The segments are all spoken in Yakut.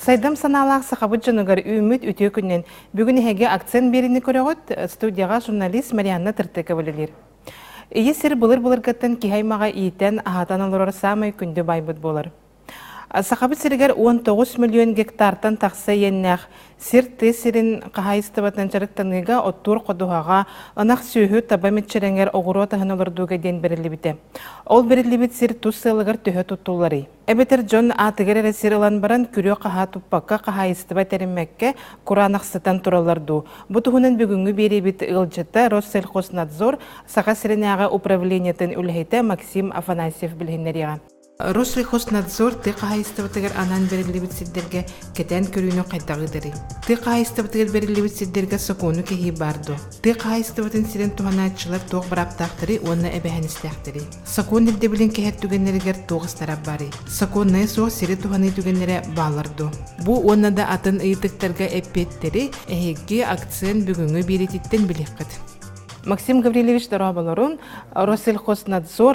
Сайдам санаалаах сахабыт дьонугар үүммүт үтүө күнүнэн бүгүн эһиги акцент биэриини көрөҕүт. Студияҕа журналист Марианна Тыртыкова үлэлиир. Ийэ сир былыр-былыргыттан киһи аймаҕа иитэн, аһатан олорор саамай күндү байбыт буолар. Сахабыт сиригэр 19 миллион гектартан тахса иэннээх сир тыа сирин хаһаайыстыбатынан дьарыктаныыга оттуур ходуһаҕа ынах сүөһү таба мэччирэҥэр оҕуруот аһын олордууга диэн бэриллибитэ. Ол бэриллибит сир тус сыалыгар төһө туттулларый? Эбэтэр дьон аатыгар эрэ сир ылан баран күрүө-хаһаа туппакка хаһаайыстыба тэриммэккэ кураанахсытан тураллар дуу? Бу туһунан бүгүҥҥү биэриибит ыалдьыта Россельхознадзор Саха сиринээҕи управлениетын үлэһитэ Максим Афанасьев билиһиннэриэҕэ. Россельхознадзор тыа хаһаайыстыбатыгар анаан бэриллибит сирдэргэ кэтээн көрүүнү хайдах ыытарый? Тыа хаһаайыстыбатыгар бэриллибит сирдэргэ сокуону кэһии баар дуо? Тыа хаһаайыстыбатын сирин туһанааччылар туох бырааптаахтарый уонна эбээһинэстээхтэрий? Сокуон ирдэбилин кэһэр түгэннэригэр туох ыстараап баарый? Сокуоннайа суох сири туһаныы түгэннэрэ бааллар дуо? Бу уонна да атын ыйытыктарга эппиэттэри эһиги акцент бүгүҥҥү биэриититтэн билиэххит. Максим Гаврильевич дорооболорун Россельхознадзор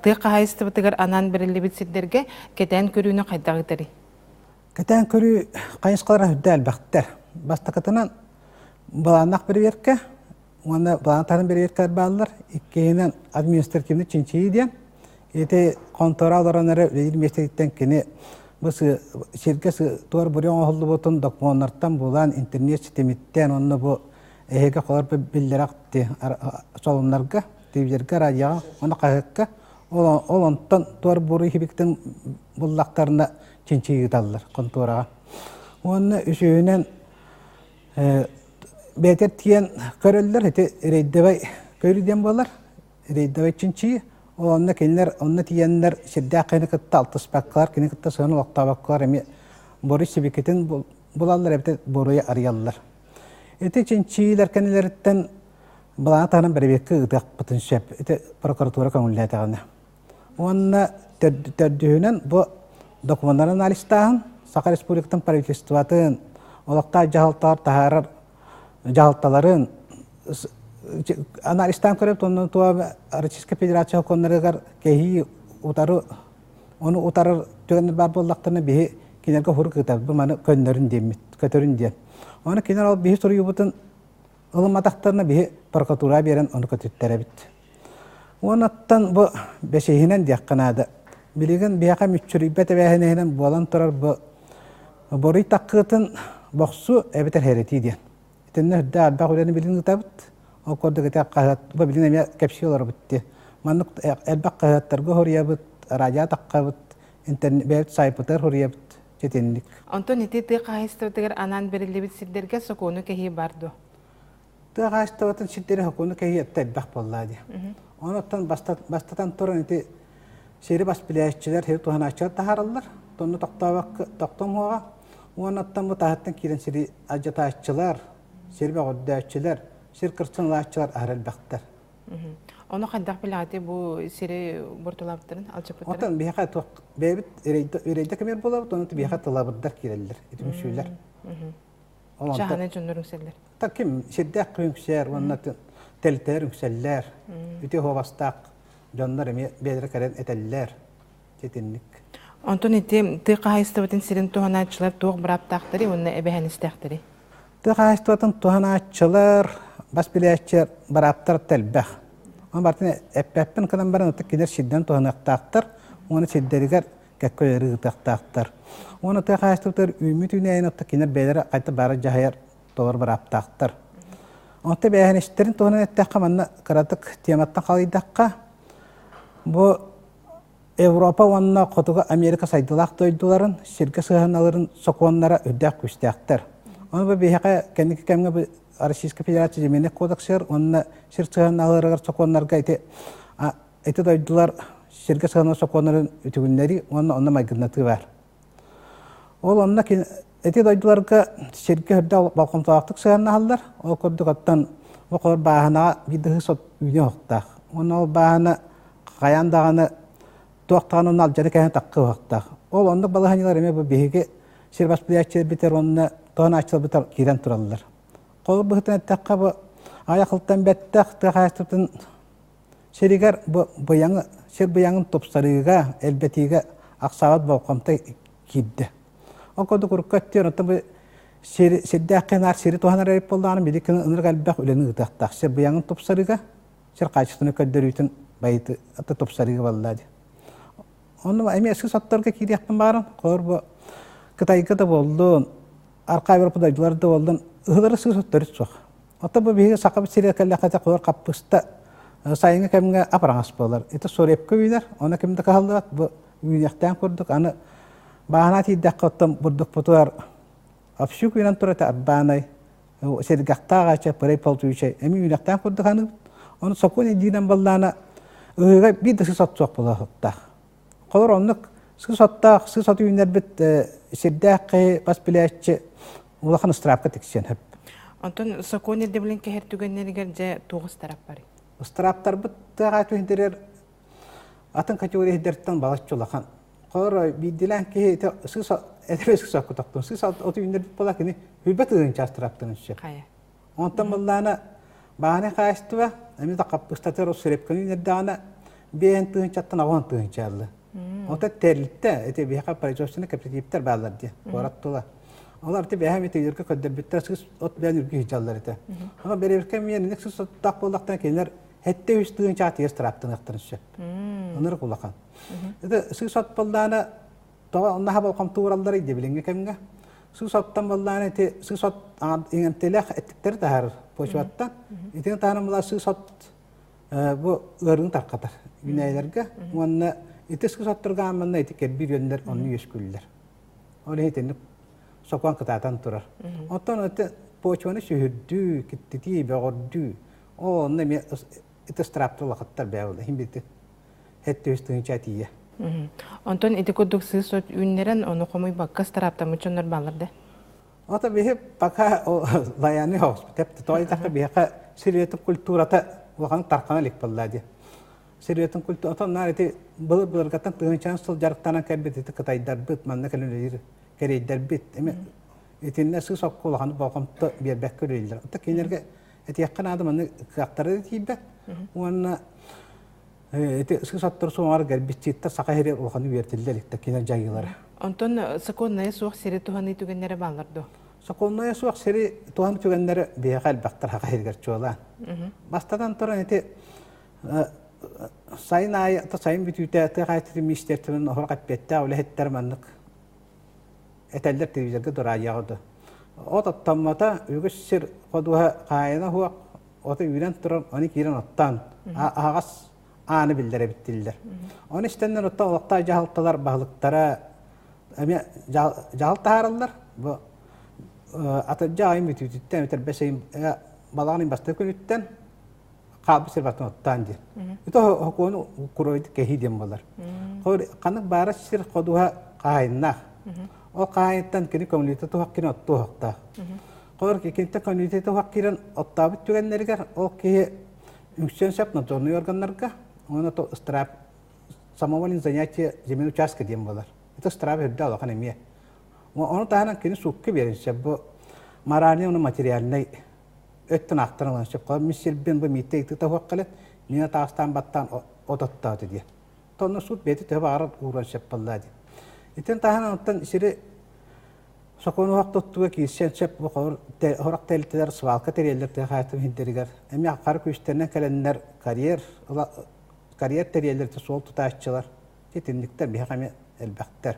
тыа хаһаайыстыбатыгар анаан бэриллибит сирдэргэ кэтээн көрүүнү хайдах ыытарый? Кэтээн көрүү хайысхалара үрдэ элбэхтэр. Бастакытынан былааннаах бэрэбиэркэ уонна былаан таһынан бэрэбиэркэлэр бааллар. Иккиһинэн административный чинчийии диэн. Ити хонтуора олорон эрэ үлэлиир миэстэтиттэн кини бу сиргэ туор буруй оҥоһуллубутун докумуоннартан булан интернет ситимиттэн уонна бу Эһиги холор биллэрэх солуннарга, телевизорга, радиоҕа, уонна хаһыакка ол ол онтон туор буруй хибиктин буллахтарына чинчийи ыыталлар хонтуораҕа. Уонна үсүһүнэн бэйэтэр тиийэн көрөллөр ити рейдэвэй көрүү диэн буолар. Рейдэвэй чинчийи. Ол онно кинилэр онно тиийэннэр сирдээх киһини кытта алтыспаккалар, кини кытта сыһыан олохтообокколор эмиэ буруй сибикитин булаллар эбэтэр буруйу арыйаллар. Ити чинчийиилэр кэннилэриттэн былааны таһынан бэрэбиэркэ ыытыахпытын сөп. Ити прокуратура көҥүллээтэҕинэ. Уонна төрдүһүнэн бу докумуоннары анализтааһын Саха Республикатын правительствотын, олохтоох дьаһалталар таһаарар дьаһалталарын анализтаан көрөбүт онно туа Российскай Федерация сокуоннарыгар кэһии утары Ону утарар түгэннэр баар буоллахтарына биһи кинилэргэ уһурук ыытабыт, бу маны көннөрүн диэммит, көтөрүн диэн. Ону кинилэр ол биһи суруйуубутун ылымматахтарына биһи прокуратура биэрэн ону көтүттэрэбит. Уонаттан бу бэсиһинэн диэххэ наада. Билигин биһиэхэ мүччүрүйбэт эбээһинэһинэн буолан турар бу буруй таккыытын бохсуу эбэтэр хэрэтии диэн. Итиннэ үрдээх элбэх үлэни билин ыытабыт. Ол курдук ити хаһыат бу билин эмиэ кэпсии олоробут дии. Маннык элбэх хаһыаттарга суруйабыт, радио таххабыт, интернет бэйэбит сайтпытыгар суруйабыт итинник. Онтон ити тыа хаһаайыстыбатыгар анаан бэриллибит сирдэргэ сокуону кэһии бар дуо? Тыа хаһаайыстыбатын сирдэри сокуону кэһии өттө элбэх буоллаа дии. Онуттан бастатан туран ити сири бас билээччилэр, сири туһанааччылар таһаараллар. Тонну тохтообокко тохтомуоҕа. Уоннаттан бу таһыттан киирэн сири алдьатааччылар, сир бөҕөрдөөччүлэр, сир кырсын ылааччылар аһара элбэхтэр. Ону хайдах билэҕитий бу сири буортулаабыттарын, алдьаппыттарын? Оттон биһиэхэ туох бэйэбит үрэйдэ кэмэр буолабыт, онон биһиэхэ тылабырдар киирэллэр, итимсүүлэр. Чаһаны дьоннор үҥсэллэр. Та ким сирдээх үҥсэр уонна тэлтэр үҥсэллэр. Үтүө хуобастаах дьоннор эмиэ бэйэлэрэ кэлэн этэллэр. Итинник. Онтон ити тыа хаһаайыстыбатын сирин туһанааччылар туох бырааптаахтарый уонна эбэһээһинэстээхтэрий? Тыа хаһаайыстыбатын туһанааччылар, бас билээччилэр бырааптара элбэх. Ону барытын эппэппин гынан баран ытык кинилэр сирдэн туһаныахтаахтар уонна сирдэригэр кэккэ үлэлэри ыытыахтаахтар. Уонна тыа хаһаайыстыбатыгар үүммүт үүнээйини отто кинилэр бэйэлэрэ хайдах баара дьаһайар толору бырааптаахтар. Онто эбээһинэстэрин туһунан эттэххэ манна кыратык тематтан халыйдахха бу Европа уонна Хотугу Америка сайдыылаах дойдуларын сиргэ сыһыанналарын сокуоннара үрдээх күүстээхтэр. Ону бу биһиэхэ кэнники кэмҥэ бу Российскай Федерация Земельный кодексыгар уонна сир сыһыанналарыгар сокуоннарга ити ити дойдулар сиргэ сыһыаннар сокуоннарын үтүгүннэрии уонна онно майгыннатыы баар. Ол онно ити дойдуларга сиргэ үрдэ болҕомтолоохтук сыһыаннаһаллар. Ол курдук оттон бу холор бааһынаҕа биир да сот үүнүө уохтаах. Уонна ол бааһына хайаан даҕаны туох даҕаны онно алдьаны кэһэн тахха уохтаах. Ол оннук балаһыанньалар эмиэ бу биһиги сир бас билээччилэрбитигэр уонна туһанааччыларбытыгар киирэн тураллар. Холобур быһыытынан эттэххэ бу айах ылтан бэттэх тыа хаһаайыстыбатын сиригэр бу быйаҥы сир быйаҥын тупсарыыга, элбэтиигэ ахсаабат болҕомто киирдэ. Ол курдук урукку өттүгэр оттон бу сир сирдээх кэнаар сири туһанар эбит буоллаҕына, били күн ынырык элбэх үлэни ыытыахтаах. Сир быйаҥын тупсарыыга, сир хаачыстыбаны көрдөрүүтүн байыты тупсарыыга баллаа дии. Онно эмиэ сыс отторго киириэхпин баарым. Холор бу Кытайга да буоллун, Арҕаа Европа дойдулар да буоллун, ыһылары сыыс отторут суох. Оттон бу биһиги Сахабыт сиригэр кэллэххэ холор хаппыста сайыҥҥы кэмҥэ апараҥас буолар. Ити сурепка үүнэр, ону ким да кыһаллыбат. Бу үүнүөхтээн курдук аны бааһына тиийдэххэ оттон бурдукпутугар общук үүнэн турар этэ арбаанай, сэргэхтээх ача, пырай полтуючай эми үүнэхтээн курдук аныыбыт. Ону сокуон илиинэн баллаана ыһыыга биир да сыс от суох буолуохтаах. Холор оннук сыс оттоох, сыс от үүннэрбит сирдээх киһи бас билээччи улахан ыстыраапка тиксиэн сөп. Онтон сокуон ирдэбилин кэһэр түгэннэригэр дьэ туох ыстараап барый? Ыстырааптарбыт тыаҕа түһүндэрэр атын категория иһдэртэн балачча улахан. Холор биирдилээн киһи ити сыс этэрэ сыс окко тохтун. Сыс от үүннэрбит буола кини хүрбэт ыһын ыстырааптарын сөп. Онтон быллаана бааны хаайыстыба эми да хаппыстатар сурепканы үүнэрдэҕинэ биэһин тыһыынчаттан аҕыһын тыһыынча Ота тэрилтэ ити биһиэхэ производственный кооперативтэр бааллар дии куорат тула. Олар ити бэһэ эми тыйырга көрдөрбүттэр сыс от бэйэн үргү сылдьаллар этэ. Ону бэрэбиркэ эмиэ инник сыс оттоох буоллахтан кинилэр хэтте үс тыһыынча тиэс тыраптаныахтарын сөп. Онор улахан. Это сыс от боллаана тоҕо онно болҕомто уураллар ди билиҥҥи кэмҥэ. Сыс оттон боллаана ити сыс от иҥэмтэлээх эттиктэр таһаарар почваттан. Итини таһынан була сыс от бу ыарыыны тарҕатар үүнээйилэргэ уонна ити сыс отторго аамманна ити кэрбиир үөннэр онну үөскүүллэр. Ол иһин итинник сокуон кытаатан турар. Оттон ити почваны сүһүрдүү, киттитии, бөҕөрдүү, ол онно эмиэ ити ыстырааптар улахаттар бэйэ буолла. Иһин бити хэттэ үс тыһыынча тиийэ. Онтон ити курдук сыыс от үүннэрэн, ону хомуйбакка ыстырааптаммыт дьоннор бааллар да? Ото биһи пока лаяны хооспут. Тоҕо диэтэххэ биһиэхэ сир культурата улахан тархана илик буолла дии. Сир культурата наар ити былыр былыргаттан тыһыынчанан сыл дьарыктанан кэлбит ити кытайдарбыт манна кэлэн үлэлиир кэриэйдэрбит эми итиннэ сыыс окко улахан болҕомто биэрбэккэ үлэлииллэр. Оттон кинилэргэ этиэххэ наада маннык кыахтара да тиийбэт уонна ити сыыс оттор суоҕар гербицидтэр саха сиригэр улаханнык үөрэтиллэ иликтэр кинилэр дьайыылара. Онтон сокуоннайа суох сири туһаныы түгэннэрэ бааллар дуо? Сокуоннайа суох сири туһаныы түгэннэрэ биһиэхэ элбэхтэр саха сиригэр чуолаан. Бастатан туран ити сайын аайы сайын бүтүүтэ тыа хаһаайыстыбатын министерствотын оһох эппиэттээх үлэһиттэр маннык этэллэр телевизорга дураайаҕа да. От оттоммото үгүс сир ходуһа хаайына суох ото үүнэн туран ону киирэн оттоон аһаҕас ааны биллэр эбит дииллэр. Ону истэннэр оттон олохтоох дьаһалталар баһылыктара эмиэ дьаһал таһаараллар. Бу атырдьах айын бүтүүтүттэн эбэтэр бэс ыйын балаҕан ыйын бастакы күнүттэн хаалбыт сир бартан оттоон диэн. Ити хокуону куруойдук кэһии диэн буолар. Ханнык баара сир ходуһа хаһайыннаах. Ол хаһайыттан кини көҥүлүтэ туһах кини оттуохтаах. Холор киниттэн көҥүлүтэ туһах киирэн оттообут түгэннэригэр ол киһи үҥсүөн сөп надзорный органнарга уонна то ыстыраап самовольное занятие земельный участка диэн буолар. Это ыстыраап үрдэ улахан эмиэ. Ону таһынан кини суукка биэрин сөп бу моральный уонна материальный өттүн аахтан ылан сөп. Мин сирбин бу мииттэ ыытыта суох кэлэн, миэнэ таастаан баттаан от оттоото диэн. Онно суут бэйэтэ төһө баҕарар ууруон сөп буолла диэн. Итин таһынан оттон сири сокуон уһах туттууга киирсэн сөп бу хорох тэрилтэлэр свалка тэрийэллэр тыа хаһаайыстыбатын иһинтэригэр эмиэ хара күүстэринэн кэлэннэр карьер карьер тэрийэллэр суол тутааччылар итинниктэр биһиэхэ эмиэ элбэхтэр.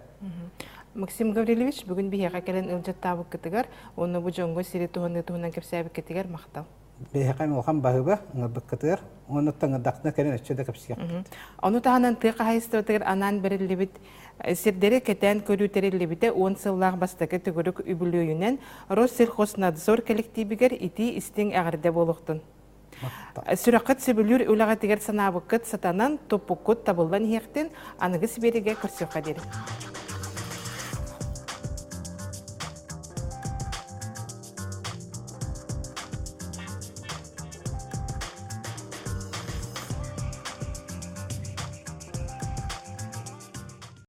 Максим Гаврильевич, бүгүн биһиэхэ кэлэн ыалдьыттаабыккытыгар уонна бу дьоҥҥо сири туһаныы туһунан кэпсээбиккитигэр махтал. Биһиэхэ улахан баһыыба ыҥырбыккытыгар уонна ыҥырдахтына кэлэн өссө да кэпсиэхпит. Ону таһынан тыа хаһаайыстыбатыгар анаан бэриллибит сирдэри кэтээн көрүү тэриллибитэ 10 сыллаах бастакы төгүрүк үбүлүөйүнэн Россельхознадзор кэлэктиибигэр итии-истиҥ эҕэрдэ буолуохтун. Сүрэххит сөбүлүүр үлэҕитигэр санаабыккыт сатанан, туппуккут табыллан иһиэхтин, аныгы сибиэригэ көрсүөххэ диэри.